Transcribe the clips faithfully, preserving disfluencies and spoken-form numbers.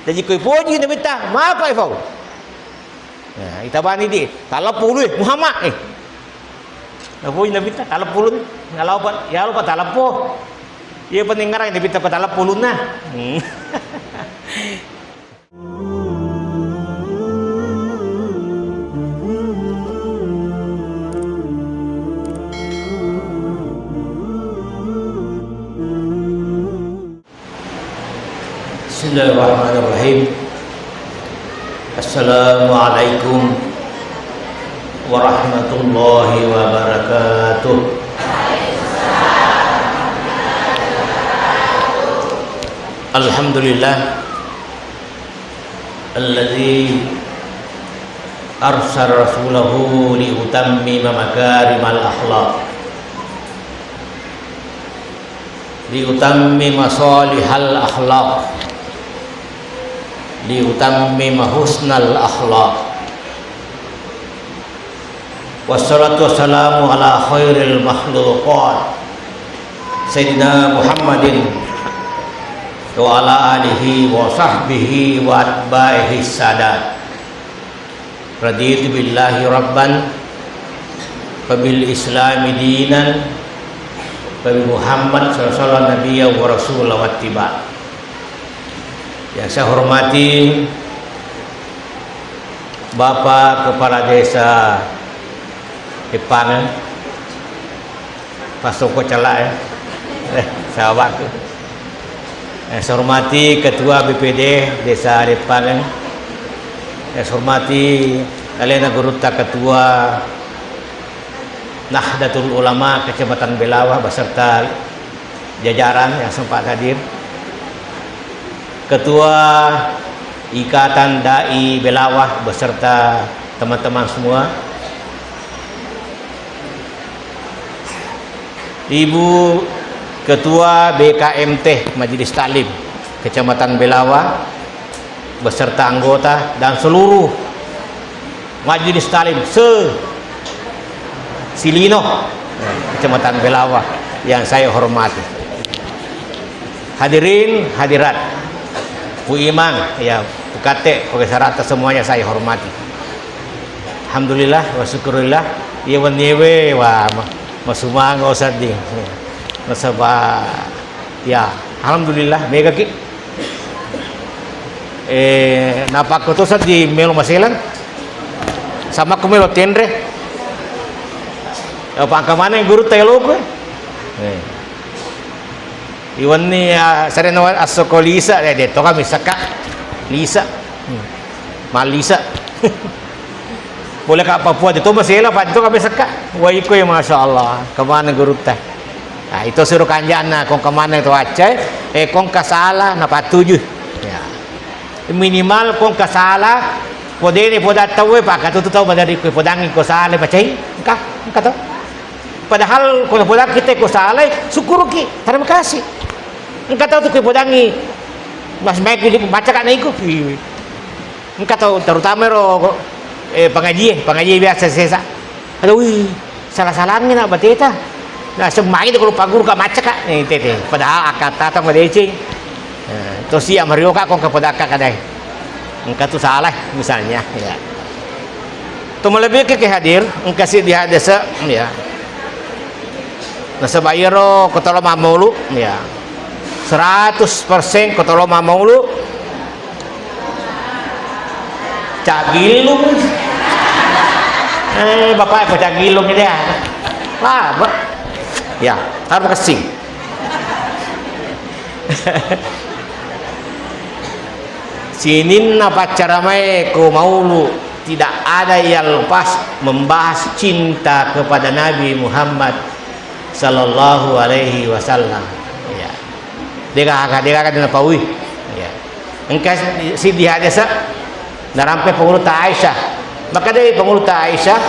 Jaji ko ipoji Nabitta, mapa ifau. Nah, itabani di, "Taleppo ulu e, Muhammad e." Napoji Nabitta, "Taleppo ulu e." Nalao pa, ya lo pa taleppo. Iya pendengaran Nabitta pa taleppo ulunna. Hmm. Bismillahirrahmanirrahim. Assalamualaikum warahmatullahi wabarakatuh. Alhamdulillah, alladzi arsala rasulahu liutammima makarimal akhlaq. Liutammima salihal akhlaq, liutammima husnal akhlaq. Wassalatu wassalamu ala khairil makhluqat, Sayyidina Muhammadin wa ala alihi wa sahbihi wa atba'ihi sadat. Raditu billahi rabban, wa bil islami dinan, wa bi Muhammad sallallahu alaihi wasallam nabiyya wa rasula wattiba. Yang saya hormati Bapak Kepala Desa Eppangan, Pasoko cala, eh. Eh, sahabatku. Eh, saya hormati Ketua B P D Desa Leppangan. Eh, saya hormati alena gurutta Ketua Nahdlatul Ulama Kecamatan Belawa beserta jajaran yang sempat hadir. Ketua Ikatan Dai Belawa beserta teman-teman semua. Ibu Ketua B K M T Majelis Taklim Kecamatan Belawa beserta anggota dan seluruh Majelis Taklim se Silino, Kecamatan Belawa yang saya hormati. Hadirin hadirat, Pu Imang, ya, Pu Kate, Pu Sarata, semuanya saya hormati. Alhamdulillah wa syukurillah. Iya wenniewe wa ma-, masumanga usadding. Nasaba ya, alhamdulillah, mega ki. Eh, napakko to seddi melo maselang. Sama ko melo tenre. Apa angka maneng guru telo ko? Eh. Iwenni, ah, sarena wa-, assoko lisa, eh, de to kami saka. Lisa. Hmm. Malisa. Boleh ka Papua de to masela, Pak, de to kami saka. Wah, iko ya, masya Allah. Kemana gurutta? Nah, itu suruh kanjana, kong kemana itu acai, eh, kong kasala, napatuju. Ya. Minimal kong kasala, podene poda tau, eh, Pak, katutu tau madari ko podangi ko sala, pacai. Engka, engka to. Padahal ko napodang kita ko salai, syukuruki, terima kasih. Engka tau tu ko podangi, mas mai ku baca ka naiku. Engka tau terutama ro, eh, pengajian, pengajian biasa sesa. Ada, wih, salah-salangi na bateta. Nah, semai tu kalau paguru ka macca ka, eh, tete. Padahal akata tau madeceng. Nah, to sia mario ka kong ka poda ka kadai. Engka tu salah misalnya, ya. To malebbi ke, ke hadir, engka si di hadese, ya. Nasaba iyaro kotolo mammaulu, ya. Seratus persen kotolo mammaulu. Cagillung. Eh, bapak ko cagillung ini ya. Ah, ba-, ya, harus kasih. Sininna paccaramae ko maulu, tidak ada yang lepas membahas cinta kepada Nabi Muhammad sallallahu alaihi wasallam. Ya. Degaga, degaga dena paui. Ya. Engka siddi hadese narampe pangulutta Aisyah. Maka dari pangulutta Aisyah,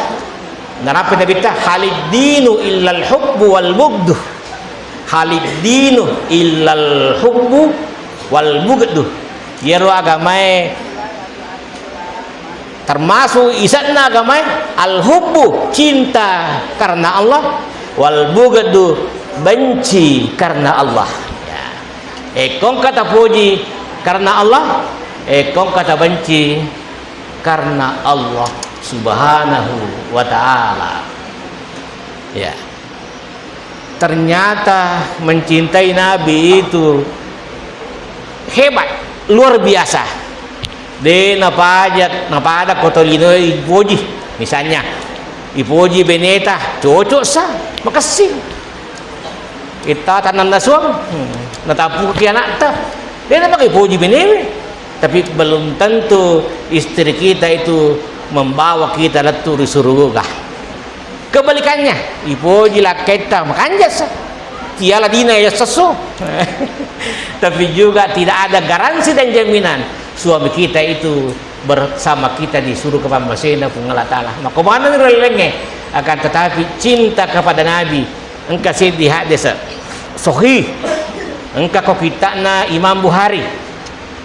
narampe Nabitta, "Halid dinu illal hubbu wal bugdu." Halid dinu illal hubbu wal bugdu. Iyaro agamae, termasuk isenna agamae, al hubbu, cinta karena Allah, wal bugdu, benci karena Allah. Ya. Eh, kongka tapoji karena Allah, Eh, kong kata benci karena Allah Subhanahu wa Ta'ala. Ya. Ternyata mencintai Nabi itu hebat, luar biasa. De napaja, napada ko tolino ipoji. Misalnya, ipoji beneta, cocok sa, makessing. Kita tanam nasuang, hmm, natappuki anakta. De napakai poji benewe. Tapi belum tentu istri kita itu membawa kita lettu ri suruga. Kebalikannya, ipoji lakketta, makanja sa. Tiala dina ya sesu. Tapi juga tidak ada garansi dan jaminan suami kita itu bersama kita di surga pammasena Puang Allah Ta'ala. Maka mana ni relenge? Akan tetapi cinta kepada Nabi, engka seddi hadis sahih. Engka ko kitta'na Imam Bukhari.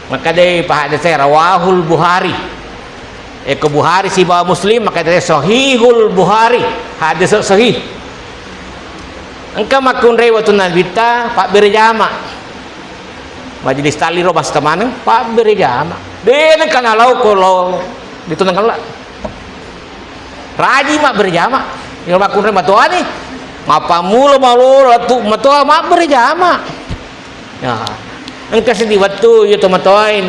Maka de pahadis rawahul Bukhari. Eko Bukhari sibawa Muslim, maka de sahihul Bukhari. Hadis sahih. Engka makkunrai wettu Nabitta pabbere jama. Majelis taklim ro basta maneng, pabbere jama. De nengka nalau ko lao di tengah kella. Raji mabbere jama. Iro makkunrai matoani. Mappammulo malolo lettu matoa mabbere jama. Ya. Engka seddi wettu iya to matoae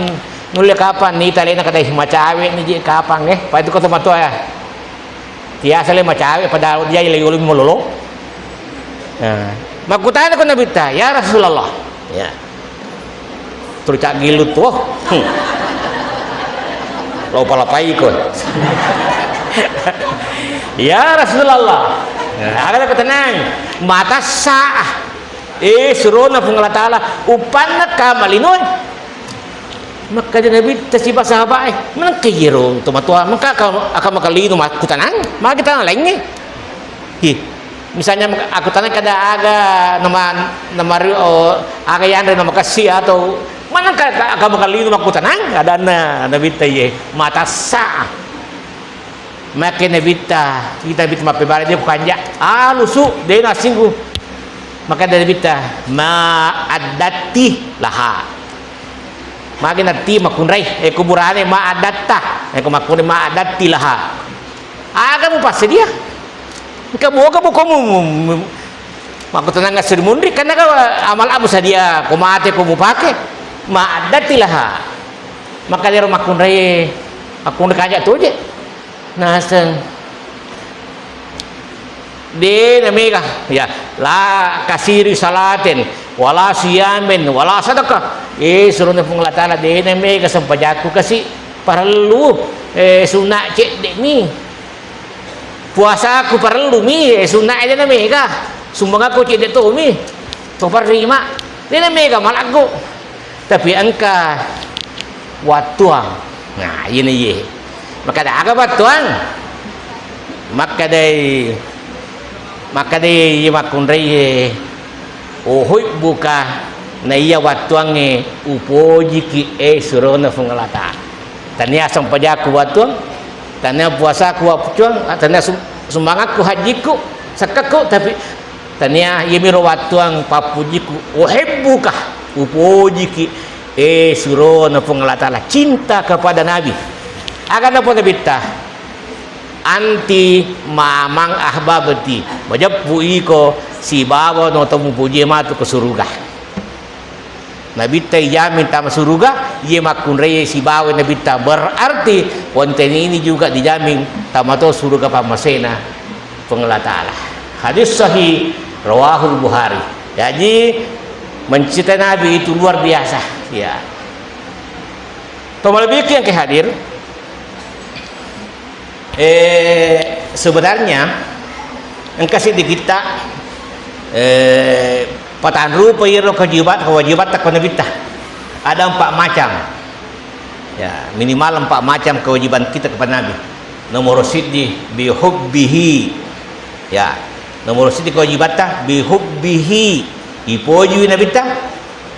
nulle kapang ni talena kadai macawe ni je kapang eh. Pa itu ko to matoa ya. Tiasa le macawe pada dia le yolo malolo. Ya. Makkutana ko Nabitta, "Ya Rasulullah." Ya. Turu caggilu tuo. Hmm. Lo palapai ko. Ya Rasulullah. Nah, aga ko tenang. Mata saah. Eh, surona Puang Allah Ta'ala. Upanna kama linoe. Maka dia Nabi tasiba sahabat eh. Menang ke yero to matoa. Maka aka, aka makalino makkutanang. Maka kita lainnya. Hi. Misalnya aku tanya kada aga nama, nama ri-, oh, aga yanre nama kasih atau mana ka, ka, kamu kali itu aku tenang, ada na Nabitta ye mata sa. Make Nabitta, kita Nabitta mappebara dia kanja, alusu, de nasinggu. Maka dari Nabitta, ma addati laha. Magi natti makkunrai, eh, kuburane ma addatta, eh, ko makkunrai ma addati laha. Aga mupassedia? Engka boga bokomu mu-, mu-, makkutanang asri munri, karena ka amal abu sadia ko mate ko mupake. Ma addati laha. Maka dero makkunrai, makkunrai kaja toje. Naseng. De namega, ya, la kasiri salaten, wala siyamen, wala sadaka. Eh, surona Puang Allah Ta'ala, de namega sempajakku kasi parellu, eh, sunna cedde mi. Puasaku parellu mi, eh, sunna aja namega. Sumbangakku cedde to mi. To parrima. De namega malakku. Tapi engka wattuang. Nah, iyena iye. Makkeda aga wattuang? Makkedai, makkedai iye makkunraiye, "Uhibbuka," na iya wattuangnge upojiki, eh, surona Puang Allah Ta'ala. Tania sempajakku wattuang, tania puasaku wattuang, tania sum-, sumbangakku hajjikku, sakkakku, tapi Tania iyamiro wattuang pappujiku, "Uhibbuka," upojiki, eh, surona Puang Allah Ta'ala, cinta kepada Nabi. Aga napo Nabitta, "Anti ma'aman ahbabti," majeppu iko sibawa no to mupojie matu ke suruga. Nabitta ijamin tama suruga, iye makkunrai sibawa Nabitta, berarti wonten ini juga dijamin tama to suruga pammasena Puang Allah Ta'ala. Hadis sahih, rawahul Bukhari. Jadi, mencintai Nabi itu luar biasa. Ya. To malebbi ki engka hadir, Eh, sebenarnya engka siddi kitta, eh, patanrupa iyaro kewajibat-, kewajibatta ko Nabitta. Ada empat macam. Ya, minimal empat macam kewajiban kita kepada Nabi. Nomor siddi, bihubbihi. Ya, nomor siddi kewajibatta, bihubbihi. Ipojiwi Nabitta.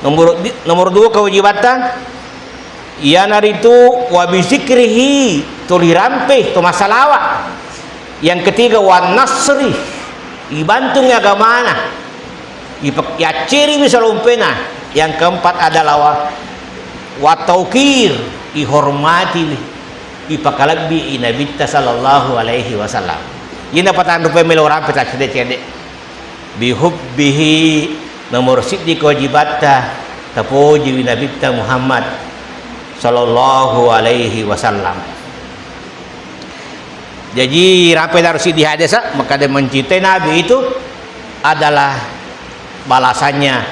Nomor di-, nomor dua kewajibatta, iyanaritu wa bizikrihi, tuli rampe, to massalawa. Yang ketiga, wa nasri, ibantungi agamana, ipe-, yaccerimi salompena. Yang keempat adalah wa, wa taukir, ihormati, ipakalebbi i Nabitta sallallahu alaihi wasallam. Iyana patanrupai melo rampe taccede-cede. Bihubbihi, nomor siddi kewajibatta tapojiwi Nabitta Muhammad sallallahu alaihi wasallam. Jaji, rampe daro siddi hadesa, makkada mencintai Nabi itu adalah balasannya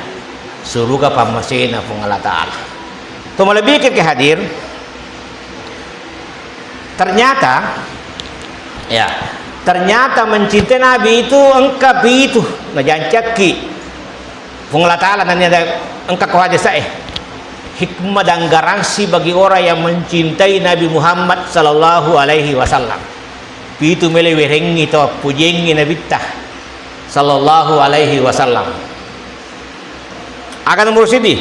suruga pammasena Puang Allah Ta'ala. To malebbi ke hadir, ternyata, ya, ternyata mencintai Nabi itu engka pitu, najancakki Puang Allah Ta'ala, nanya ada engka ko hadesa, eh. Hikmah dan garansi bagi orang yang mencintai Nabi Muhammad sallallahu alaihi wasallam. Pitu mele werengngi tau pujengngi Nabitta sallallahu alaihi wasallam. Aga nomor siddi?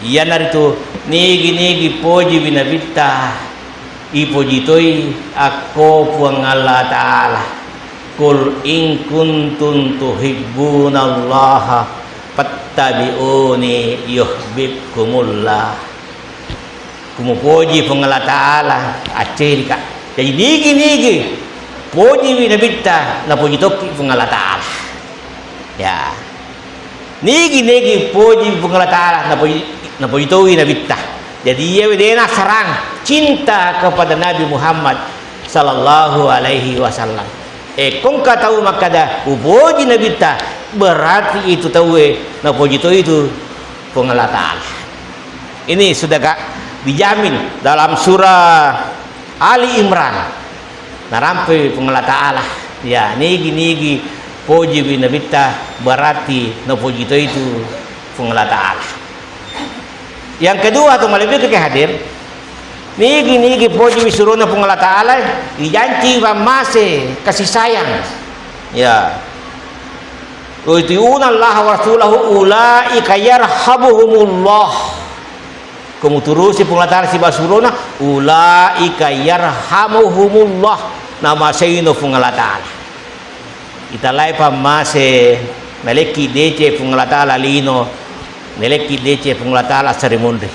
Iyanaritu nigi-nigi pojiwi Nabitta, ipoji toi akko Puang Allah Ta'ala. Qul in kuntum tuhibbunallaha fattabi'uni yuhibbukumullah. Ku mupoji Puang Allah Ta'ala, accedika. Jadi, nigi-nigi pojiwi Nabitta, napoji tokki Puang Allah Ta'ala. Ya. Nigi-nigi poji Puang Allah Ta'ala, napoji, napoji towi Nabitta. Jadi, iya wedena sarang cinta kepada Nabi Muhammad sallallahu alaihi wasallam. Eh, kongka tau makkada, "Upoji Nabitta," berarti itu tauwe napoji to itu Puang Allah Ta'ala. Ini sudah gak dijamin dalam surah Ali Imran. Narampe Puang Allah Ta'ala. Ya, nigi-nigi pojiwi Nabitta, berarti napoji to itu Puang Allah Ta'ala. Yang kedua, atau malebbi ke hadir, nigi-nigi pojiwi surona Puang Allah Ta'ala, ijanci pammase, kasih sayang. Ya. Yuti'una Allah wa rasulahu ulaika yarhamuhumullah. Ko muturusi Puang Allah Ta'ala sibawa surona, ulaika yarhamuhumullah. Namaseino Puang Allah Ta'ala. Italai pammase, nalekki dece Puang Allah Ta'ala lino, nalekki dece Puang Allah Ta'ala sarimunri.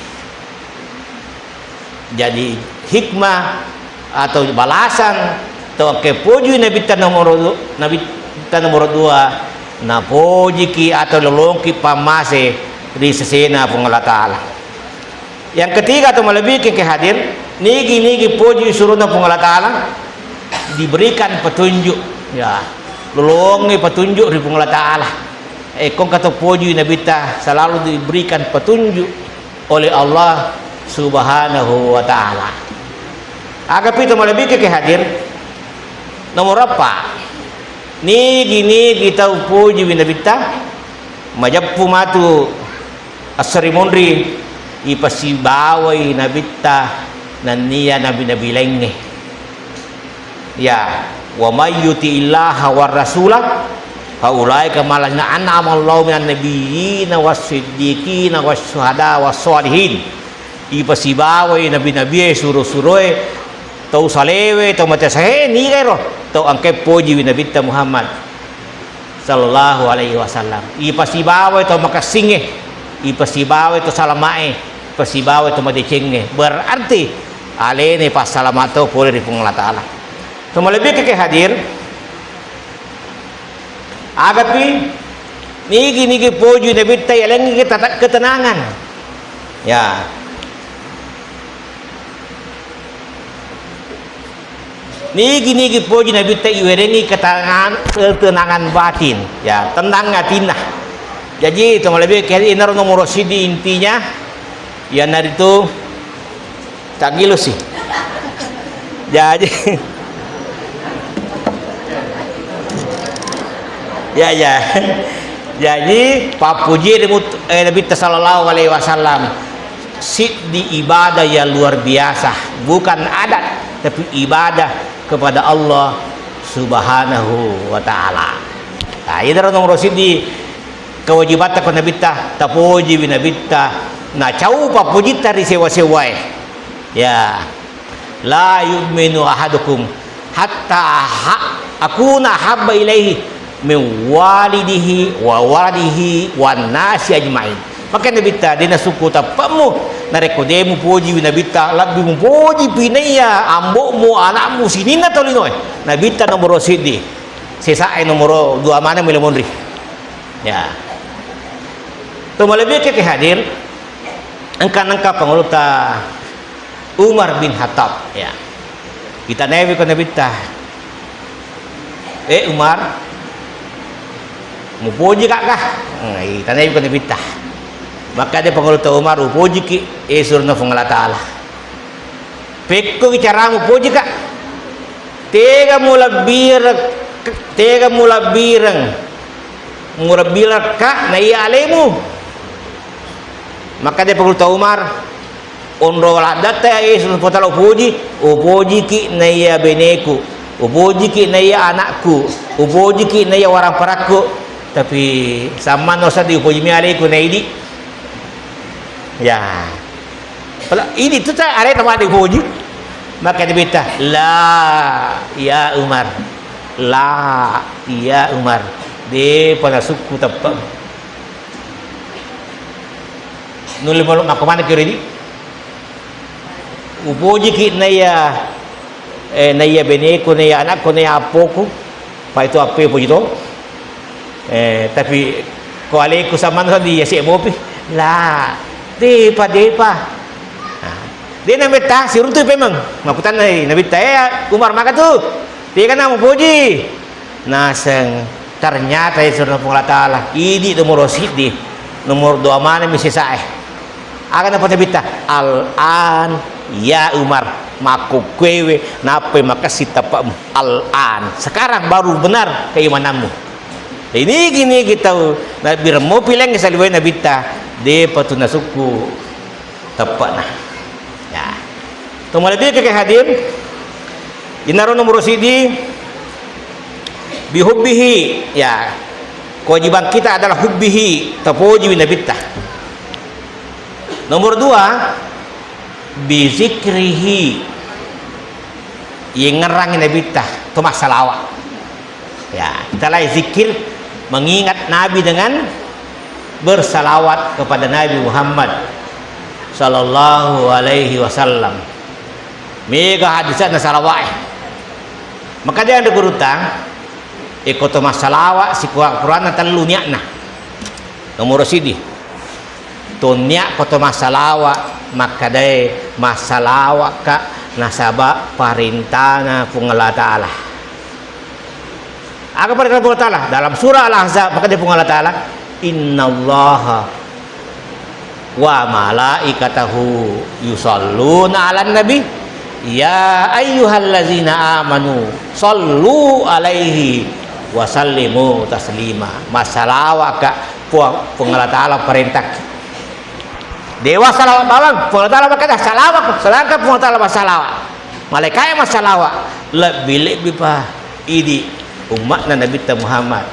Jadi, hikmah atau balasan tau engka pojui Nabitta nomoro du-, Nabitta nomoro dua, napojiki atau lolongki pammase ri sesena Puang Allah Ta'ala. Yang ketiga atau malebbiki ke hadir, nigi-nigi poji surona Puang Allah Ta'ala, diberikan petunjuk. Ya, lolongi petunjuk ri Puang Allah Ta'ala. Eh, kongka to pojui Nabitta, selalu diberikan petunjuk oleh Allah Subhanahu wa Ta'ala. Aga pito malebbiki ke hadir, nomor eppa, nigi-nigi tau pojiwi Nabitta, majeppu matu assarimunri, ipasibawai Nabitta nennia nabi-nabi laingnge. Ya, wa may yuti'illaha war rasula fa ulaika ma'alladzina an'ama Allahu minan nabiyyina was siddiqina was syuhada was sholihin. Ipasibawai nabi-nabie, suro-suroe, tau salewe, tau mate sahe, niga ero? Tau engkae pojiwi Nabitta Muhammad sallallahu alaihi wasallam. Ipasibawai to makessingnge, ipasibawai to salamae, ipasibawai to madecengnge. Berarti alena passalama to pole ri Puang Allah Ta'ala. To malebbiki ke hadir, agapi nigi-nigi poji Nabitta yalengngi keta-, ketenangan. Ya. Nigi-nigi poji Nabitta iwerengi ketenangan, ketenangan batin, ya, tenang atinna. Jaji, to malebbi ke inaro nomoro siddi intinya, iyanaritu taggilusi. Jaji, ya, ya. Jaji, pappuji ri mut-, eh, Nabitta sallallahu alaihi wasallam. Siddi ibadah yang luar biasa, bukan adat, tapi ibadah kepada Allah Subhanahu wa Ta'ala. Nah, ini nomor siddi kewajibatta ko Nabitta, tapojiwi Nabitta, nacau pappojitta ri sewa-sewae. Ya. La yu'minu ahadukum hatta ha-, akuna habba ilaihi min walidihi wa waladihi wan nasi ajmain. Maka Nabitta, dena sukku tappammu Narekko de mupojiwi Nabitta, lebbi mupojipi naiya ambo'mu, ana'mu, sininna tolinoe. Nabitta nomoro siddi, sesae nomoro dua maneng melo monri. Ya. To malebbi ke hadir, engka-engka panguluta Umar bin Khattab, ya. Itanaiwi ko Nabitta, "Eh, Umar, mupoji ka kah?" Hmm, itanaiwi ko Nabitta. Makkeda panguluta Umar, "Upojiki, eh, surna Puang Allah Ta'ala." "Pekkogi caramu pojika?" "Tega mulebbireng, tega mulebbireng, mulebbireng ka naiya alemu?" Makkeda panguluta Umar, "Onro laddatta ya Yesus, potala upoji, upojiki naiya beneku, upojiki naiya anakku, upojiki naiya waramparakku, tapi sammanna usaddi upojimi aleku naidi." Ya. Pala idi tu ta are tamade upoji. Makkeda Nabitta, "La, ya Umar. La, ya Umar. Depa nasukku teppe." Nulle molo makko maneng kiro idi. Upojiki naiya, eh, naiya beneku, naiya anakku, naiya appoku. Pai tu appe upoji to. Eh, tapi ko aleku sammanna di yase mopi. La, depa, depa. Nah, de Nabitta siruntu pemeng. Makkutanai Nabitta, "Eh, Umar, maka tu? Tega na mupoji?" Naseng, ternyata ya surna Puang Allah Ta'ala, idi nomoro siddi, nomor dua maneng mi sesae. Aga napau Nabitta? "Al-an ya Umar, makkukkuewe, nappai makessing teppe'mu. Al-an, sekarang baru benar keimananmu." Ini gini kita, Nabi remmo pileng saliwai Nabitta, depa tu nasukku teppe'na. Ya. To malebbi ke hadir, inaro nomoro siddi, bihubbihi, ya. Kewajiban kita adalah hubbihi, tapojiwi Nabitta. Nomor dua, bizikrihi, yengngerangngi Nabitta, to massalawa. Ya, kita lai zikir mengingat Nabi dengan bersalawat kepada Nabi Muhammad sallallahu alaihi wasallam. Mega hadisna salawa'e. Maka dia ada gurutang, iko to massalawa sikuat Quranna tellu niatna. Nomor sidi. Tonnia ko to massalawa, makkedae massalawaka nasaba parentana Puang Allah Ta'ala. Aga parentana Puang Allah Ta'ala? Dalam surah Al-Ahzab, makkeda Puang Allah Ta'ala, "Innallaha wa malaikatahu yusalluna 'alan nabi, ya ayyuhallazina amanu sallu 'alaihi wa sallimu taslima." Massalawaka Puang, Puang Allah Ta'ala parentaki. Dewa salawat bawang, Puang Allah Ta'ala makkeda, "Salawat," sedangkan Puang Allah Ta'ala massalawa. Malaika'e massalawa, lebbi-lebbi pa idi umma'na Nabitta Muhammad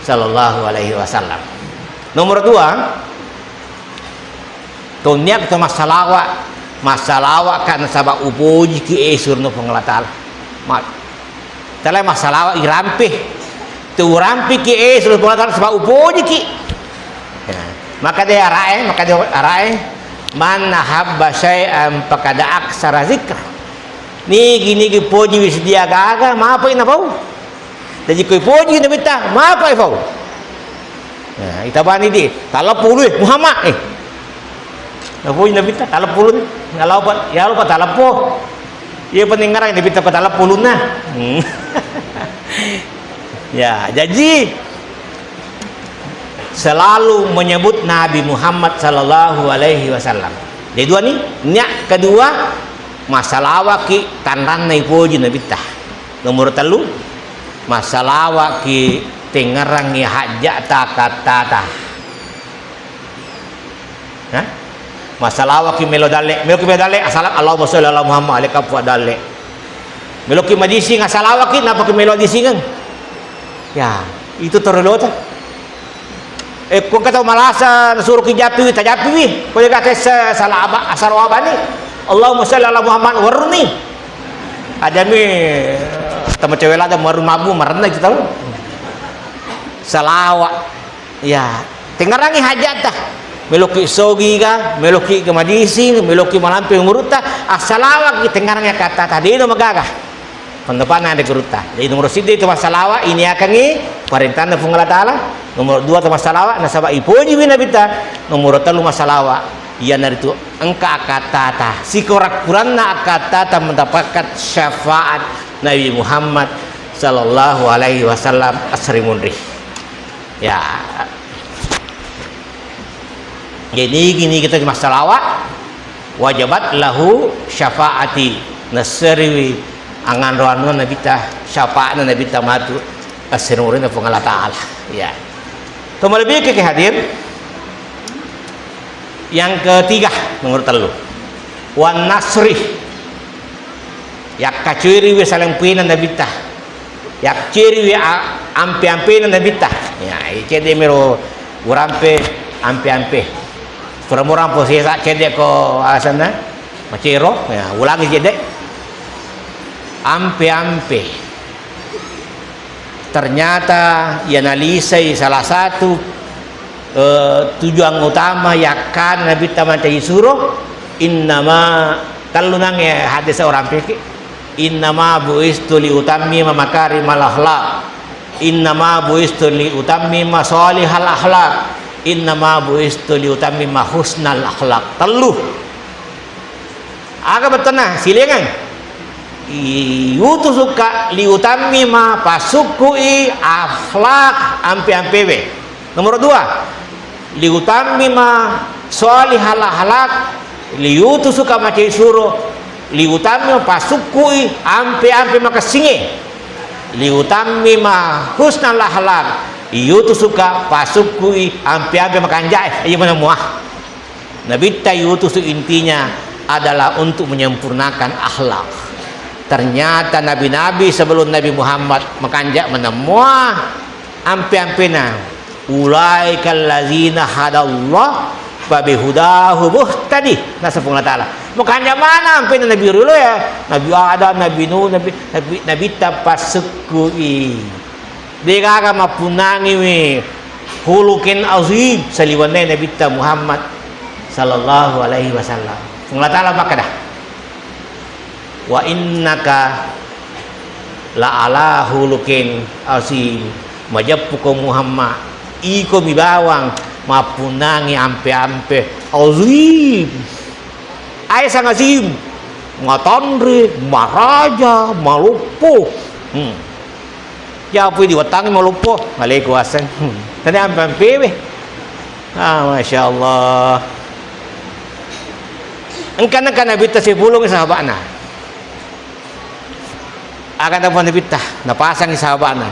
sallallahu alaihi wasallam. Nomor dua, tonnia to massalawa, massalawaka nasaba upojiki e surna Puang Allah Ta'ala. Ma-, Tala massalawa irampe. Tu urampiki e surna Puang Allah Ta'ala saba upojiki. Ya. Makkeda arae, makkeda arae, "Man ahabba syai'an faqad aksara zikra." Nigi-nigi pojiwi sedia gaga, mapai napau. Jadi koi poji Nabitta, mapai pau. Nah, itabani di, "Talleppulu e, Muhammad." Eh. Napoji Nabitta, "Talleppulu ni." Nalao pa, ya lupa taleppo. Iya pendengaran Nabitta pa talleppulunna. Hmm. Ya, jadi selalu menyebut Nabi Muhammad sallallahu alaihi wasallam. Jadi dua ni, niat kedua, massalawaki tanranna ipoji Nabitta. Nomor tellu, massalawaki tengngerangngi hajjata kattata. Hah? Massalawaki melo dalle, meloki melo dalle, assalam, Allahumma sholli ala Muhammad, aleka pua dalle. Meloki madising, assalawaki, napaki melo disingeng. Ya, itu torelota. Eh, ko engka tau malasa, nasuroki jappiwi, tajappiwi. Ko jaga tes, eh, sala aba-, asaro abani. Allahumma sholli ala Muhammad, waruni. Adami, eh, tama cewek lada, maru mabu, marenna kita. Salawa. Ya, tengngerangngi hajata. Meloki sogi ga, meloki ga madising, meloki malampe umurutta, assalawaki tengngarang akkattata, de'no magaga. Pendapatna ada gurutta. Jadi nomor siddi itu massalawa, ini akangi parentanna Puang Allah Ta'ala. Nomor dua itu massalawa, nasaba ipojiwi Nabitta. Nomor tellu massalawa, iyanaritu engka akkattata. Sikorak-kuranna akkattata mendapatkan syafaat Nabi Muhammad sallallahu alaihi wasallam asri munri. Ya. Jadi gini kita massalawa, wajabat lahu syafaati, nasseriwi anganro-anro Nabitta, syafaatna Nabitta matu asri munrinna Puang Allah Ta'ala. Ya. To malebbi ke hadir. Yang ketiga, nomor tellu. Wan nasri. Yakkacuriwi salempena Nabitta. Yaccuriwi a-, ampe-ampena Nabitta. Ya, cedde mero urampe ampe-ampe. Pura-pura posesa cedde ko asenna. Macero, ya, ulangi cedde. Ampe-ampe. Ternyata iyanalisai salah satu, eh, tujuan utama yakkana Nabitta mancaji suro, innama, tellu nangnge hadis orang pikir, innama buistu li utammima makarimal akhlak, innama buistu li utammima salihal akhlak, innama buistu li utammima husnal akhlak. Tellu. Aga bettuanna, silaingeng. I-, utusuka liutammima pasukku'i akhlak ampe-ampewe. Nomor dua, liutammima salihal akhlak, liutusuka macai suro, liutammima pasukku'i ampe-ampe makessinge. Liutammima husnal akhlak, iutusuka pasukku'i ampe-ampe makanjae. Iya mana mua. Nabitta yutusu intinya adalah untuk menyempurnakan akhlak. Ternyata nabi-nabi sebelum Nabi Muhammad makanja menemua ampe-ampena. Ulaikal ladzina hadallah fabihudahu muhtadi. Nasa Puang Allah Ta'ala. Makanja mana ampena Nabi Dulu ya? Nabi Adam, Nabi Nuh, Nabi, Nabi, Nabitta pasukku'i. Degaga mappunnangiwi hulukin azim saliwennai Nabitta Muhammad sallallahu alaihi wasallam. Puang Allah Ta'ala makkeda, "Wa innaka la ala hulukin azim." Majeppuko Muhammad, ikomi bawang mappunnangi ampe-ampe azim. Ae sang azim, matanre, maraja, maloppo. Hmm. Japui diwattangi maloppo, malai kuaseng. Hmm. Tadi ampe-ampewe. Ah, Masya Allah. Engka-engka Nabitta sipulung sahaba'na. Aga napa Nabitta, napasangi sahaba'na.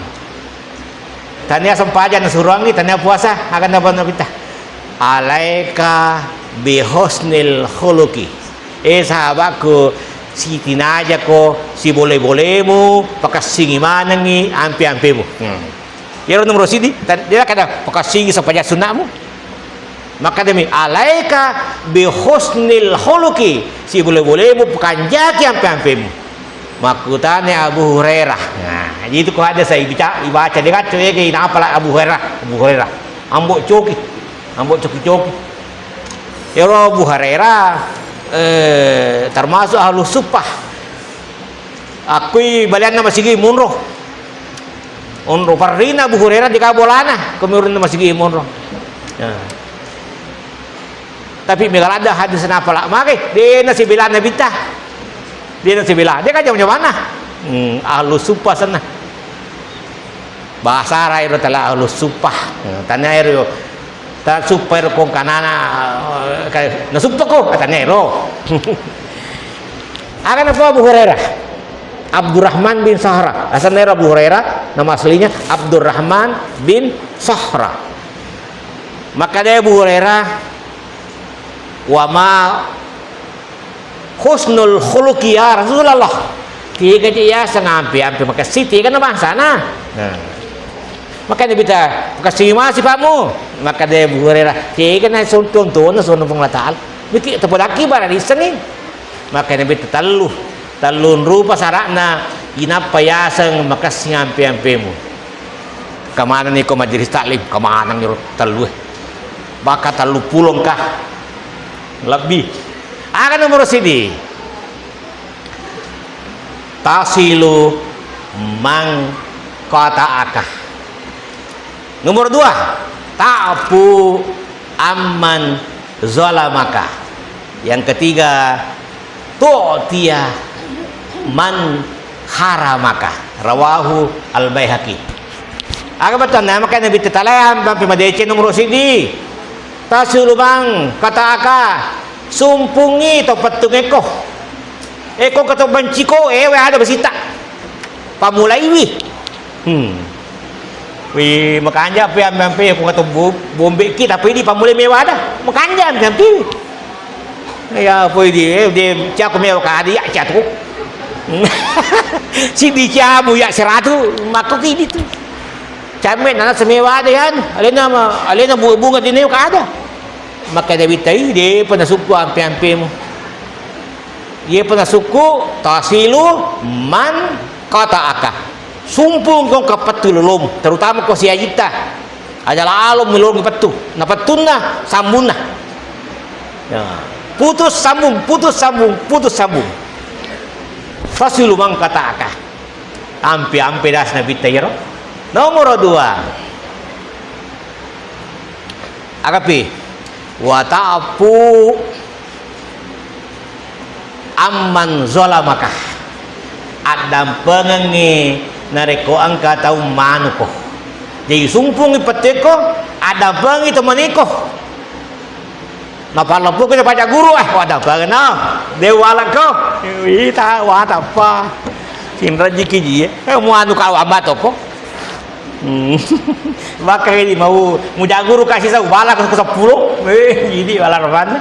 Tania sempajang nasuruangi, tania puasa, aga napa Nabitta. Alaika bihusnil khuluqi. Eh, sahabatku, sitinajako, sibole-bolemu, pakessingi manengi ampe-ampemu. Hmm. Iyaro nomoro siddi, ta-, de' kada pakessingi sempajang sunna'mu. Makkadami, "Alaika bihusnil khuluqi," sibole-bolemu pakanjaki ampe-ampemu. Makkutana Abu Hurairah. Nah, itu ko ada saya ibaca, ibaca de' kacco ya, inapala Abu Hurairah, Abu Hurairah. Ambo coki. Ambo coki-coki. Ero Abu Hurairah, eh, termasuk ahlu suffah. Akkui balianna masigi munro. Onro parrina Abu Hurairah di kabolana, kami urunna masigi monro. Ya. Tapi mega ladde hadis napa la magai, de' nasibela Nabitta. De' nasibela, de' kan jama-jamana. Hmm, ahlu suffah senna. Bahasa Arab ero tala ahlu suffah. Hmm, tanya ero. Ta suppa ero kong kanana, eh, ka-, nasuppa ko, katanya ero. Aga napa Abu Hurairah? Abdurrahman bin Sahra. Asalna ero Abu Hurairah, nama aslinya Abdurrahman bin Sahra. Makkeda Abu Hurairah, "Wa ma husnul khuluqi ya Rasulullah." Tiga je ya sangampe-ampe makassi tiga na bangsana. Nah. Makanya bita makassi masi pamu. Maka de Abu Hurairah, tiga na son-, contohna sonno Puang Allah Ta'ala. Miki tepodaki bara disengi. Makanya bita tellu. Tellun rupa sarakna inappa yaseng makassi ampe-ampemu. Kemana ni ko majelis taklim? Kemana ni ro tellu eh? Baka telluppulo engka lebbi. Aga nomoro siddi? Tasilu man qata'aka. Nomor dua, ta'fu amman zalamaka. Yang ketiga, tu'tiya man haramaka. Rawahu Al-Baihaqi. Aga bettuanna, maka Nabitta talai ampe madeceng nomoro siddi. Tasilu man qata'aka, sumpungngi to pettungekko. Ekko engka to benciko, ewe ada besita. Pamulaiwi. Hmm. Wi, makanja pe ampe-ampe ko engka to bo-, bombeki, tapi di pamulai mewa ada. Makanja ampe-ampe. Ya, poi di, eh, di, cako mewa ka ada, ya, catu. Siddi cabu, ya, seratu, makko ki ditu. Camme nana semewa ada, yan. Alena ma-, alena bu-, bunga di neo ka ada. Maka Nabitta, "Ih, depa nasukku ampe-ampemu." Iyepa nasukku, tasilu man qata'aka. Sumpung ko kapettu lolom, terutama ko siajitta. Aja lalo melongi pettu. Na pettunna, sambunna. Ya. Putus sambung, putus sambung, putus sambung. Tasilu man qata'aka. Ampe-ampe das Nabitta iyaro. Nomoro dua. Agapi, wa ta'fu amman zalamaka. Addampengengngi narekko engka tau manuko. Jadi, sumpungngi pettuekko, addampengengngi to maniko. Napalloppoki napaja guru, eh, waddampengeng na. De walakko. Wita, watappa. Sinrejiki jie. Eh, muanu kau ambatoko. Hmm. Maka ini mau mujaguru kasih tahu bala ke sepuluh. Eh, ini bala roman.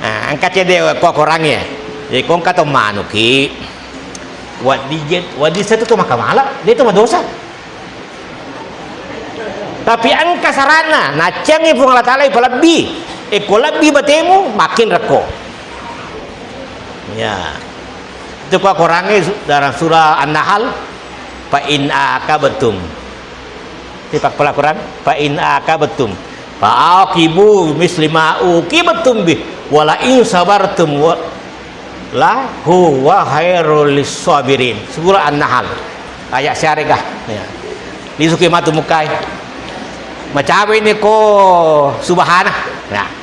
Nah, angka cede ko korangnge. Jadi ko engka to manuki. Waddi jet, waddi satu to makamala, de to madosa. Tapi engka sarana, naccengi Puang Allah Taala ipalebbi. Ekko lebbi batemu, makin rekko. Ya. Itu ko korangnge su-, dalam surah An-Nahl, "Fa in aqabtum." Tipak pelakuran, "Fa in aqabtum, fa aqibu misli ma uqibtum bih, wa la in sabartum wa la huwa khairul lis-sabirin." Surah An-Nahl. Ayat siarega. Ya. Lisuki matu mukai. Macawe ni ko subhana. Nah.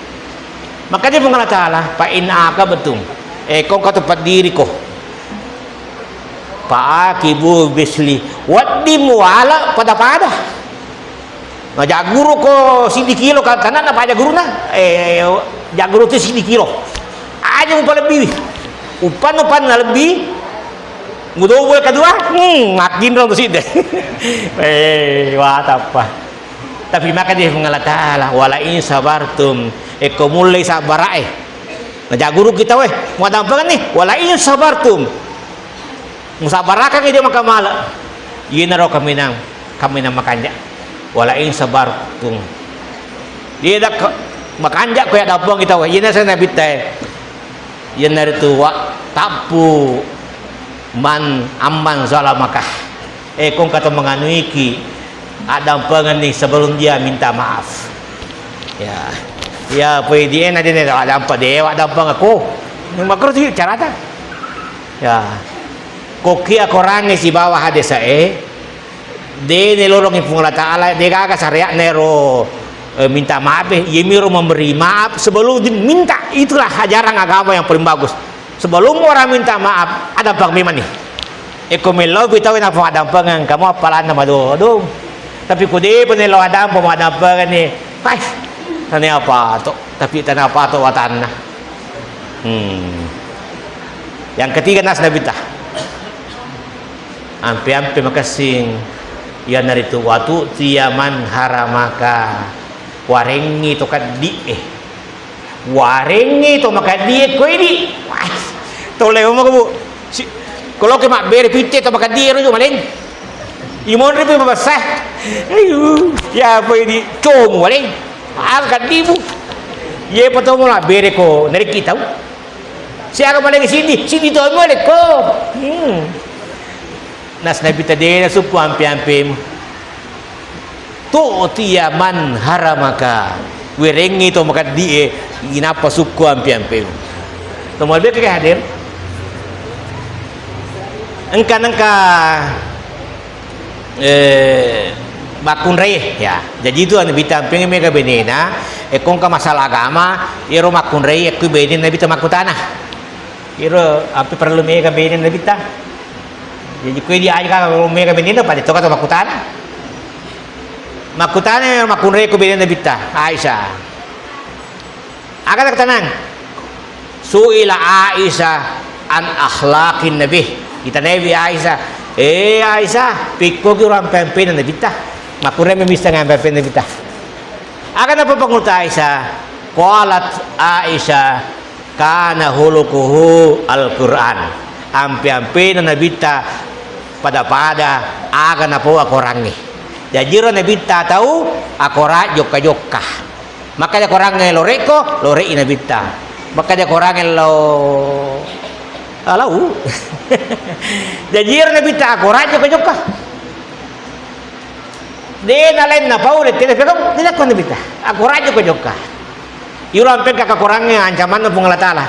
Makanya Puang Allah Taala, "Fa in aqabtum." Eh, ko engka to paddiri ko. Fa aqibu misli. Waddi muala pada-pada. Nah, jagguru ko siddi kilo ka-, tanana paja guruna. Eh, jagguru tu siddi kilo. Aja mupalebbiwi. Upan-upanna lebbi. Mudobol kedua, hmm, makkinrong tu sidde. Eh, watappa. Tapi maka dia Puang Allah Taala, "Wa la in sabartum." Ekko mullei sabbarae. Nah, jagguru kita weh, muadampengeng ni, "Wa la in sabartum." Musabarakangngi dia makamala. Iyanaro kaminang, kaminang makanja. Wa la in sabartum. Dia dak makanja ko ya dampeng kita weh. Iyana saya Nabitta. Iyanaritu wa ta'fu man amman zalamaka. Eh, ko engka to menganuiki, addampengenni sebelum dia minta maaf. Ya. Ya, poi di ena dene addampe-, dewa addampengen ko. Makro tu carata. Ya. Ko kia korangnge sibawa hadesa e, de nelolongi Puang Allah Taala, de gaga syariatna ero, eh, minta maaf, eh. Iyemiro memberi maaf sebelum di-, minta. Itulah ajaran agama yang paling bagus. Sebelum orang minta maaf, adampeng memang nih. Eko melopi tau na pengadampengeng, kamu apalanna mado-, do. Tapi ko depa nelo adampeng, madampengeng ni, pai, tane apa to? Tapi tane apa to watanna? Hmm. Yang ketiga nas Nabitta. Ampe-ampe makessing, iyanaritu watu tiyaman haramaka, warengngi to keddi e. Warengngi to makaddi e ko idi. Wah, to lewo mako, Bu. Si, ko loke mabbere pitte to makaddi e ro jo maleng. Imonri pi mabessa. Ayu, ya apa idi? Comu maleng. Aga kaddi, Bu. Ye pa to mabbere ko narikki tau. Siaga maleng siddi, siddi to maleng ko. Hmm. Nas Nabitta de nasukku ampe-ampemu. Tu'tiya man haramaka. Werengngi to makeddi'e, inappa sukku ampe-ampeu. To malebbi ke hadir. Engka, engka, eh, makkunrai, ya. Jaji itu anu Nabitta ampe mega benena, e, ko engka masalah agama, iyaro makkunrai, e, ku bene Nabitta makkutana. Iyaro ampe parellu mega bene Nabitta. Jaji ko idi aja ka mega benena, pada toka to makkutana. Makkutana makkunrai ku bene Nabitta, Aisyah. Aga takkutanang? Su'ila Aisyah an akhlaqin Nabi. Itanaiwi Aisyah, "Eh, Aisyah, pikkogi ro ampe-ampena Nabitta?" Makkunrai misseng ampe-ampena Nabitta. Aga napapangulutta Aisyah? Qalat Aisyah, "Kana khuluquhu Al-Qur'an." Ampe-ampena Nabitta pada-pada aga napau akorangnge. Jaji ro Nabitta tau akorang jokka-jokka. Makkeda korangnge lorekko, lore'i Nabitta. Makkeda korangnge lo, alau. Jaji ero Nabitta akorang jokka-jokka. De nalain napau, de tena pegau, de nakko Nabitta. Akorang jokka-jokka. Iro ampengka kakorangnge ancamanna Puang Allah Taala.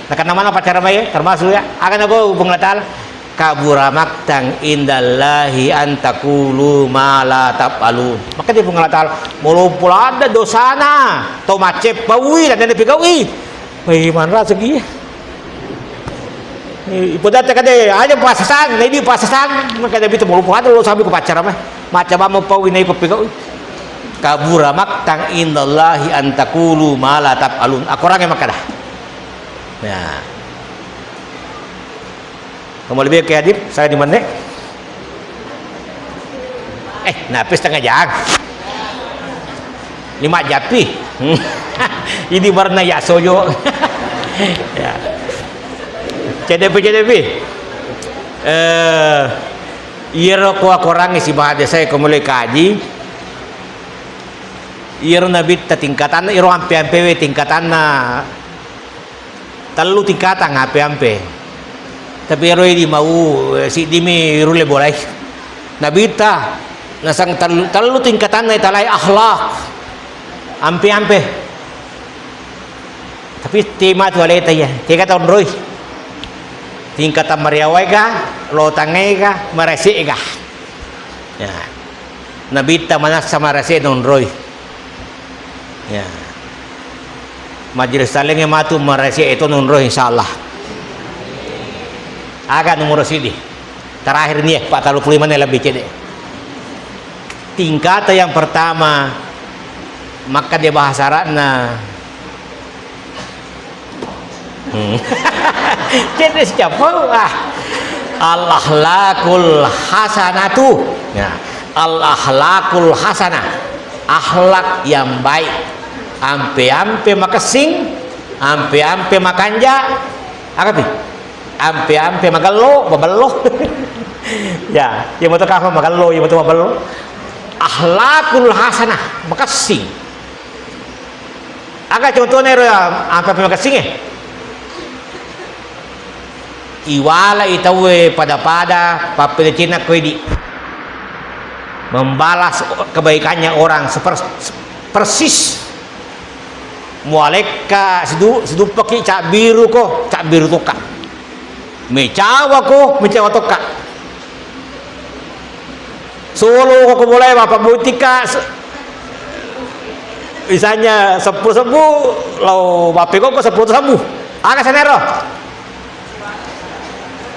Nakenna mana pacara mai, termasuk ya, aga nago Puang Allah Taala. Kabura maktang indallahi an taqulu ma la taf'alun. Makkeda Puang Allah Taala, malompo ladde dosana tau maccappaui, ladde napegaui. Wei, manrasaki. Eh, ipodatta kade aja pasasang, na idi pasasang, makkeda Nabitta malompo ladde lo sampai ku pacara mah. Macca bammo paui na iko pegaui. Kabura maktang indallahi an taqulu ma la taf'alun. Akorangnge makkeda. Ya. Kamu lebih ke hadir, saya di mana? Eh, nape setengah jam? Lima japi. Ini warna ya sojo. Ya. C D P, C D P. Eh, iyaro ko akorangnge sibade saya ko mulai kaji. Iyaro Nabitta tingkatanna, iyaro ampe-ampewe tingkatanna. Tellu tingkatang ampe-ampe. Tapi ero idi mau, eh, siddimi rulle bolai. Nabitta nasang tellu, tellu tingkatanna italai akhlak. Ampe-ampe. Tapi tema tu aleta iya, tega taonroi. Tingkatang mariawaega, lotangaega, maraseega. Ya. Nabitta manassa marase nonroi. Ya. Majelis talengnge matu marase eto nonroi, insyaallah. Aga nomoro sidi. Terakhir nih, Pak, tellu puluh lima menit lebih cedde. Tingkatan yang pertama, maka dia bahasa Arabna. Hmm. Cedde siapa? Ah. Al-akhlakul hasanatu. Ya. Al-akhlakul hasanah. Akhlak yang baik. Ampe-ampe makessing, ampe-ampe makanja. Aga pi? Ampe-ampe magello, mabello. Ya, iya moto kafa magello, iya moto mabello. Akhlakul hasanah, makessing. Aga contohna ero ya, ampe-ampe makessingnge? Iwalai tauwe pada-pada, pappedecenna ko idi. Membalas kebaikannya orang seper-, persis. Mualekka sidu-, siduppaki cabbiruko, cabbiru tokka. Mecawako, mecawa tokka. Solo ko bolae, mappabbottikka, se-, misalnya seppulo sebbu, lao mappekokko seppulo sebbu. Aga sanaro?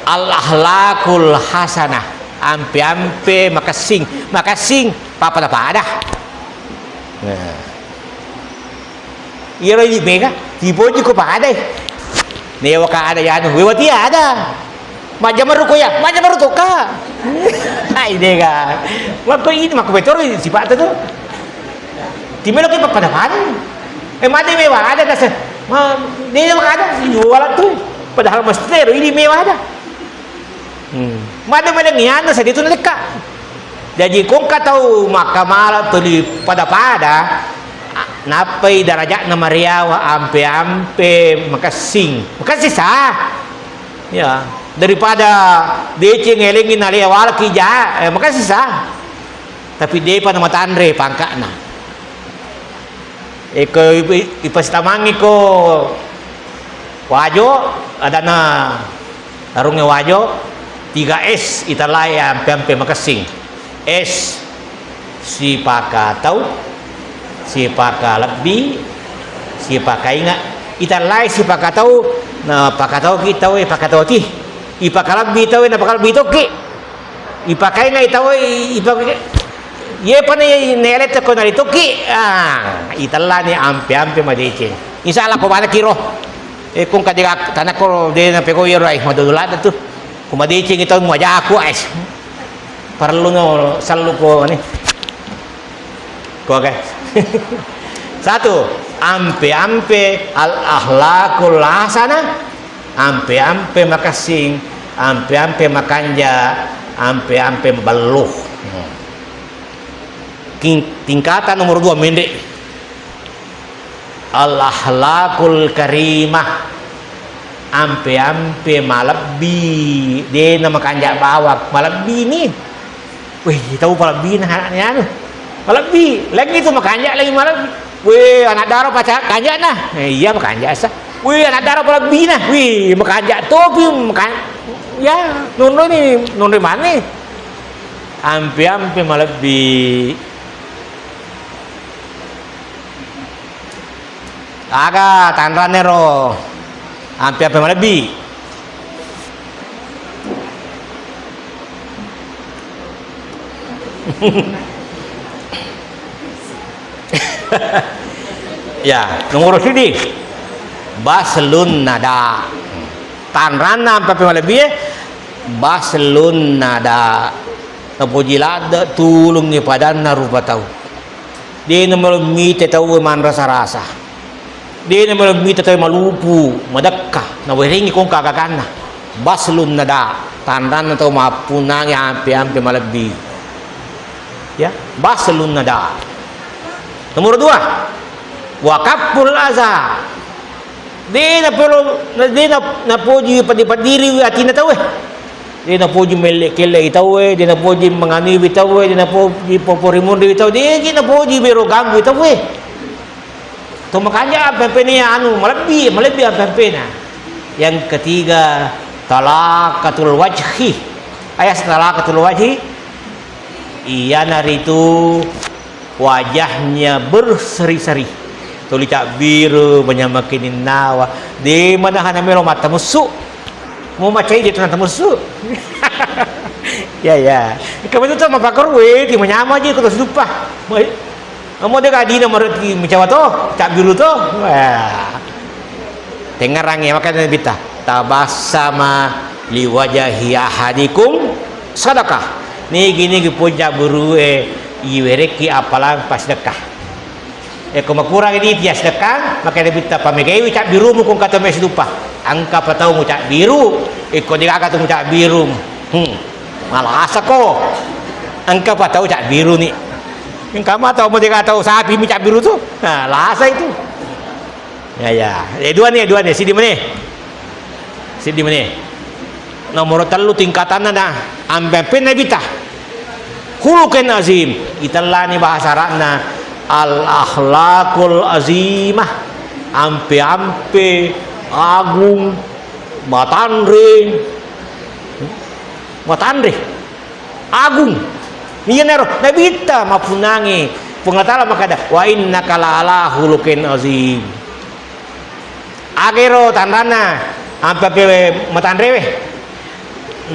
Al-akhlakul hasanah. Ampe-ampe makessing, makessing, pappada-pada. Nah. Iyaro idi mega, tipoji ko padai. Newa ka ada yanu, wewa ti ada. Majjamaru ko ya, majjamaru to ka. Hai dega. Wakko ini makko betoro sipata tu. Timelo ke pada-pada. Eh, mate mewa ada dasa. Ma, dia yang ada, jual tu. Padahal mesti ero ini mewa ada. Hmm. Made-made ngiana sadi tu nalekka. Jaji ko engka tau makkamala tuli pada-pada, a-, nappai darajatna mariawa ampe-ampe makessing. Makessing sa. Ya, daripada deceng elengi nalea walaki ja, eh, makessing sa. Tapi depa namatanre pangka'na. Eko ipa-, ipasitamangngi ko Wajo, adanna arungnge Wajo, tiga S itellai ampe-ampe makessing. S, sipakatau, sipakalebbi, sipakainga. Itellai sipakatau, na pakatauki tauwe, pakatauki. Ipakalebbi tauwe, na pakalebbi tokki. Ipakainga tauwe, i-, ipake-, yepa ne, ne aletta ko nalitokki, ah, itellani ampe-ampe madeceng. Insya Allah ko manekki ro. Eh, kung kajaga tanakko de napegau iyaro ai, madodolada tu. Ko madecengi tau majaku ai. Parelluno sellu ko ni. Ko, oke. Satu, ampe-ampe al-akhlakul hasanah, ampe-ampe makessing, ampe-ampe makanja, ampe-ampe mabellu. Hmm. King-, tingkatan nomor dua, menre. Al-akhlakul karimah, ampe-ampe malebbi, de namakanja bawang, malebbi ni. Wih, tau palebbina anaknya anu. Malebbi, lagi tu makanja lagi malebbi. Wih, anak daro pacar kanjana. Eh, iya makanja sa. Wih, anak daro palebbina. Wih, makanja topi makan. Ya, nonroni, nonroi mani. Ampe-ampe malebbi. Aga tanranne ro. Ampe-ampe malebbi. Ya, nomor sidi. Baslun nada. Tanranna ampe-ampe malebbi e. Baslun nada. Napoji ladde tulungngi padanna rupa tau. De namelo mita tauwe manrasa-rasa. De namelo mita tauwe malupu, madekka, nawerengi kongka agaganna. Baslun nada, tanranna tau mappunnangi ampe-ampe malebbi. Ya, baslun nada. Nomor dua, wa kafful aza. De napelo, de na-, napoji paddi-paddiriwi atinna tauwe. De napoji melle-kelle tauwe, de napoji manganuiwi tauwe, de napoji poporimunriwi tauwe, de gi napoji bero ganggu tauwe. To makanja ampe-ampena anu malebbi, malebbi ampe-ampena. Yang ketiga, talaqatul wajhi. Ayas talaqatul wajhi, iyanaritu wajahnya berseri-seri. Tuli cabbiru, manyamaki ninnawa. De manahana melo mattamessu. Mau macai de tu nattamessu. Ya, ya. Kamu tu mapakor we, ti manyama je ko to supa. Mau, mau de gadina maroti mencawa to, cabbiru to. Wah. Tengngerangngi, makanya Nabitta, "Tabassama liwajahi ahadikum sadaqah." Nigi-nigi puja burue iwerekki appalang pasidekka. Eko makurang idi tias dekkang, makanya Nabitta, "Pamegaiwi cabbirumu kung kata mesi dupa. Engka patau mu cabbiru, eko degaga tu mu cabbiru." Hmm. Malasako. Engka patau cabbiru ni. Engka ma tau mu degaga tau sapi mu cabbiru tu. Nah, lasa itu. Ya, ya. Eh, dua ni, dua ni. Sidi meni. Sidi meni. Nomor tellu tingkatanna na ampe-ampe Nabitta. Khuluqin azim. Itellani bahasa Arabna al-akhlaqul azimah. Ampe-ampe agung matanre. Matanre. Agung. Iyanaro Nabitta mappunnangi. Puang Allah Taala makkeda, "Wa innaka la'ala khuluqin azim." Agero tanranna, ampe-ampe matanrewe.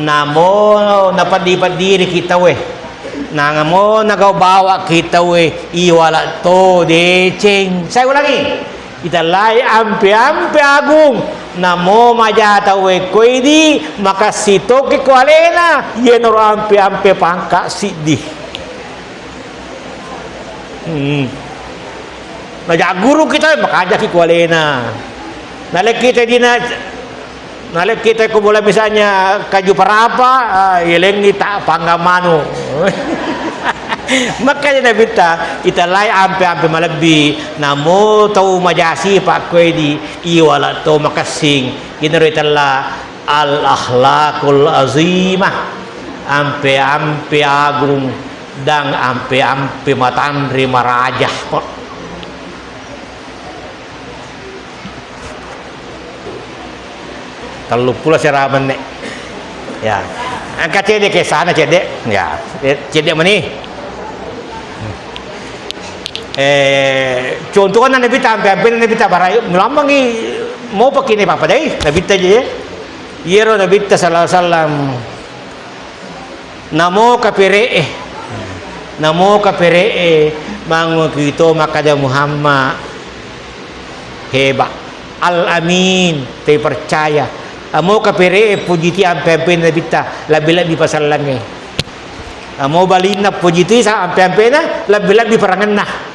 Namo napaddi-paddiriki tauwe. Namo nagau bawaki tauwe, iwala to deceng. Saya ulangi. Itellai ampe-ampe agung, namo maja tauwe koidi, makassi toki ko alena, iyanaro ampe-ampe pangka siddi. Hmm. Najagguru kita, makajaki ko alena. Nalekki te dina Nalekki te ko bola misalnya kaju parapa, ah, yelengi ta panggang manu. Makkeda Nabitta, itellai ampe-ampe malebbi, namo tau majasi pakkoedi, iwala to makessing, inaro itella al-akhlaqul azimah, ampe-ampe agung, dan ampe-ampe matanre maraja. Telluppulo sera menne'. Ya. Engka cedde' kesana cedde'. Ya. Eh, cedde' mani. Eh, contohna Nabitta, ampe-ampena Nabitta barai, mulammangi mopa kini papa dai, Nabitta je. Iyaro Nabitta sallallahu alaihi wasallam. Namoka pere'e, namoka pere'e, manguki to makkada Muhammad heba, Al-Amin, terpercaya. Amoka pere'e pujiti ampe-ampena Nabitta, lebbi-lebbi pasallangnge. Amo balinna pujiti sa ampe-ampena, lebbi-lebbi parangenna.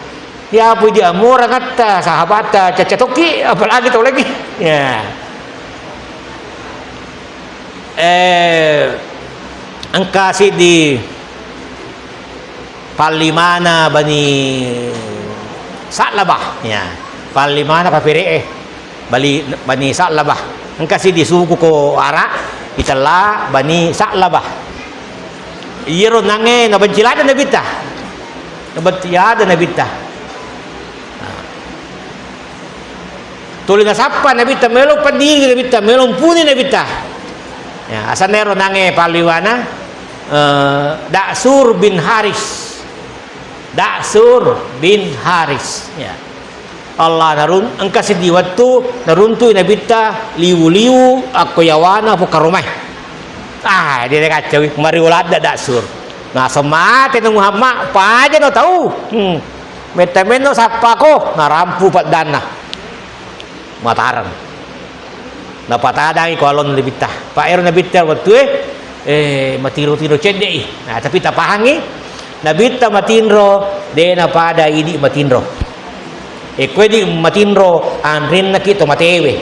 Ya puji amo rangatta, sahabatta, cacca tokki, apalagi tau lagi. Ya. Eh, engka siddi pallimana Bani Sa'labah, ya. Pallimana kapere'e, Bali-, Bani Sa'labah. Engka siddi suku ko Ara, itella Bani Sa'labah. Iyaro nangnge nabenci ladde Nabitta. Nabenci ladde Nabitta. Nah. Tuli nasappa Nabitta, melo paddiri Nabitta, melo mpuni Nabitta. Ya, asenna ero nangnge palliwana, eh, Da'sur bin Haris. Da'sur bin Haris. Ya. Allah narun-, engka siddi wettu naruntui Nabitta liwu-liwu akko yawana pokaromae. Ah, dia kacau, mari uladda Da'sur. Naseng mate no Muhammad, paja no tau. Hmm. Metta menno sappako, narampu paddanna. Matareng. Napatadangi ko alonna Nabitta. Pa ero Nabitta wettue, eh, matiro-tiro cedde'i. Nah, tapi tapahangi, Nabitta matinro, de napada idi matinro. E, ko idi matinro, anrennaki to matewe.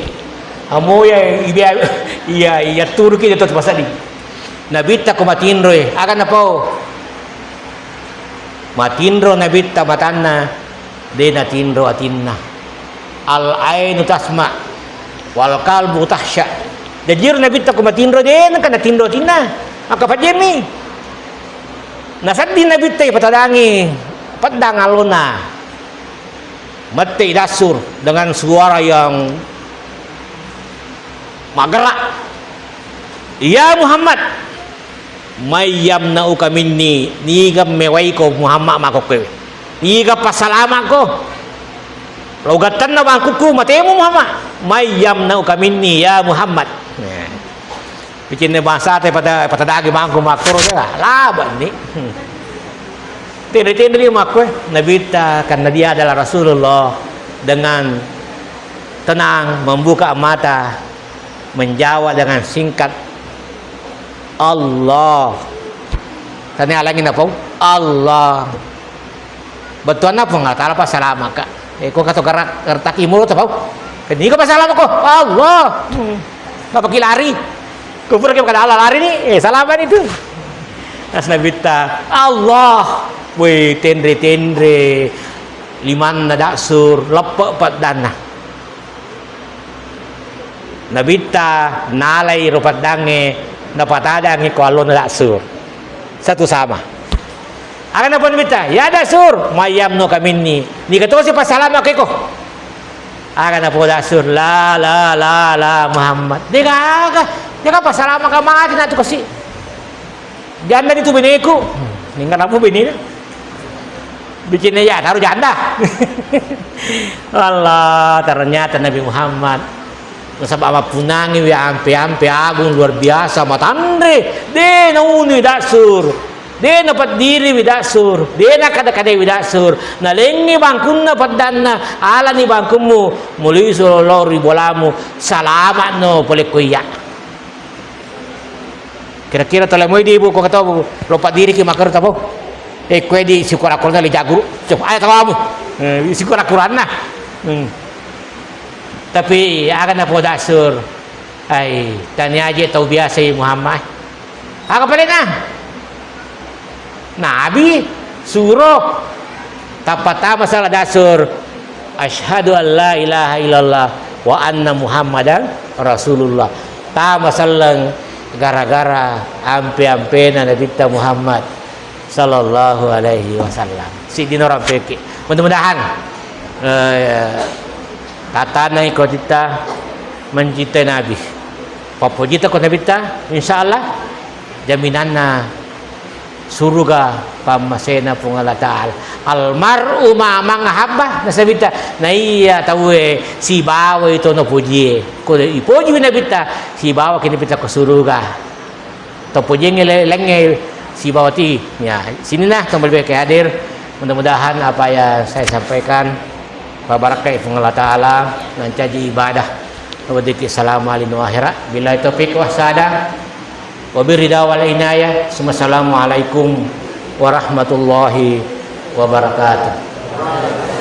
Amo iya, iya, iya, iya turuki to pasaddi. Nabitta ko matinro e, aga napau? Matinro Nabitta matanna, de natinro atinna. Al ainu tasma, wal qalbu takhsya. Jaji ero Nabitta ko matinro, de nengka natinro atinna. Maka pajjemi. Nasedding Nabitta ipatadangi, peddang alona. Mettei Da'sur dengan suara yang maggerak. "Ya Muhammad, may yamna'uka minni, niga mewaiko Muhammad makkokkoe? Niga passalama'ko? Lo gattenna bangkukku, matemu Muhammad. May yamna'uka minni, ya Muhammad." Nah. Bikinna bangsata pada, pada dagi bangku makkoro, ya, labanni. Hmm. Tende-tende dia makkue, Nabitta, karena dia adalah Rasulullah, dengan tenang membuka mata, menjawab dengan singkat, "Allah." Tania lagi napau, "Allah." Bettuanna Puang Allah Ta'ala passalamaka. Eh, ko kato gerak, gertaki mulut apa? Ini ko passalamako. Allah. Hmm. Apa ki lari? Ko pura ki kada Allah lari ni. Eh, salamani tu. As Nabitta, Allah. Woi, tenre-tenre. Limanna Da'sur, leppe' paddanna. Nabitta nalai ro paddangnge, napatadangngi ko allona Da'sur. Satu sama. Aga napau Nabitta, "Ya Da'sur, may yamna'uka minni." Niga tosi passalama'ko iko? Aga napau Da'sur, "La, la, la, la, Muhammad." Degaga, degaga passalama'ka mati na tu kasi. Janda ni tu beneku. Hmm, ninggal apa benena? Bikinna ya, taruh janda. Allah, ternyata Nabi Muhammad. Nasaba mappunangiwi ampe-ampe agung luar biasa, matanre. De naunui Da'sur. De napeddiriwi Da'sur. De nakada-kadaiwi Da'sur. Nalengngi bangkunna paddanna, "Alani bangkummu, mului solo lao ri bolamu. Salama'no pole ko iya." Kira-kira tole moi di bu, ko ketawa bu, lo paddiriki makkero tabo. Eh, kue di sikura-kurana li jagu. Coba ayo tawamu. Eh, sikura-kuranna. Hmm. Tapi aga napau Da'sur. Ai, tania je tau biasa i Muhammad. Aga palena? Nabi, suro, tappa tama sala Da'sur, "Asyhadu an la ilaha illallah wa anna Muhammadan Rasulullah." Tama selleng gara-gara ampe-ampena Nabitta Muhammad sallallahu alaihi wasallam. Siddino rampeki. Mudah-mudahan, eh, tatanai ko titta mencintai Nabi. Pappojita ko Nabitta, insya Allah jaminanna suruga pammasena Puang Allah Ta'ala. Almar'u ma'a man ahabba, nasabitta, naiya tauwe sibawai to napojie. Ko ipoji Nabitta, sibawaki Nabitta ko suruga. Topojiengnge le-, lengnge sibawa ti. Ya, sininna to malebbi ke hadir. Mudah-mudahan apa yang saya sampaikan Pabarakkai Puang Allah Ta'ala, nancaji ibadah. Wabillahi salamu alaikum akhirat. Billahi taufiq wa sadah. Wabillahi ridha wal inayah. Assalamualaikum warahmatullahi wabarakatuh.